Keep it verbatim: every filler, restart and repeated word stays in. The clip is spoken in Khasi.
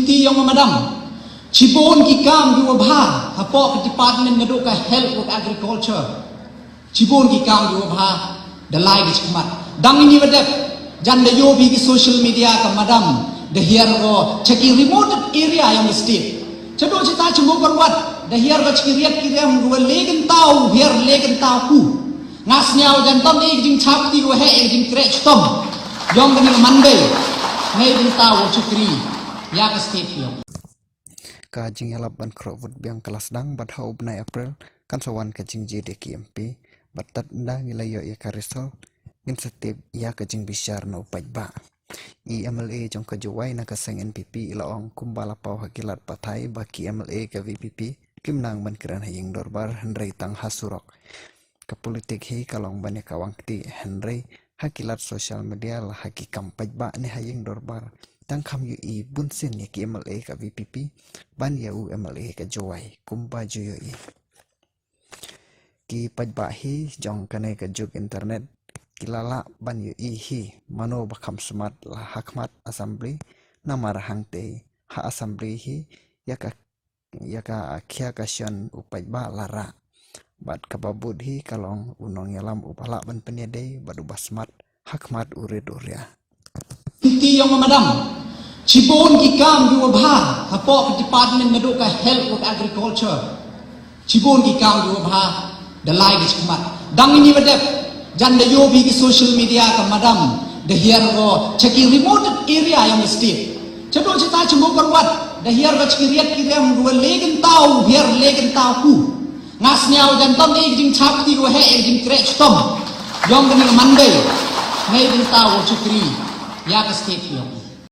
Ti ïong madam. Chibun ki kam ki wa bha hapoh ka department naduh ka health wa agriculture. Chibun ki kam ki wa bha da lai da chikhmat. Dang ini wa dep jan da yoh phi ki social media ka madam da hiar ko cha ki remote area ïong state. Cha do chita chimbo parwat da hiar ko cha ki riat ki rem ko wa legen tau hiar legen tau ku. Nga sniaw jan tam ek jingchap ti ko he ek jingkreh chitom. Ïong kani ka mandei. Ngai jingtau wa chukri ïa ka state ïong. Ka jingïalap ban khroh vote biang ka la sdang bad ha u bnai April kan sa wan ka jingjia da ki M P bad tad nda ngi la ïoh ïa ka result ngin sa tip ïa ka jingbishar na u paidbah. I M L A jong ka Jowai na ka seng N P P i la ong kumba la paw ha ki lad pathai ba ki M L A ka V P P kim nang ban kren ha ïing dorbar hynrei tang ha surok. Ka politik hi ka long ban ïa ka wang kti hynrei ha ki lad social media la ha ki kam paidbah ne ha ïing dorbar tang kham ïohi bun sien ïa ki M L A ka V P P ban ïa u M L A ka Jowai kumba ju ïohi. Ki paidbah hi jong kane ka juk internet ki la lah ban ïohi hi mano ba kham smat la ha khmat assembly namar hangtei ha assembly hi ïa ka ïa ka khia ka shon u paidbah la rah. Bad kaba bud hi ka long u nongïalam uba lah ban pynïadei bad uba smat ha khmat u rit u ria. Ti ïong madam. Chibun ki kam ki wa bha hapoh ka department naduh ka health wa agriculture. Chibun ki kam ki wa bha da lai da chikhmat. Dang ini wa dep jan da yoh phi ki social media ka madam da hiar ko cha ki remote area ïong state. Cha do chita chimbo parwat da hiar ko cha ki riat ki rem ko wa legen tau hiar legen tau ku. Nga sniaw jan tam ek jingchap ti ko he ek jingkreh chitom. Ïong kani ka mandei. Ngai jingtau wa chukri ïa ka state ïong.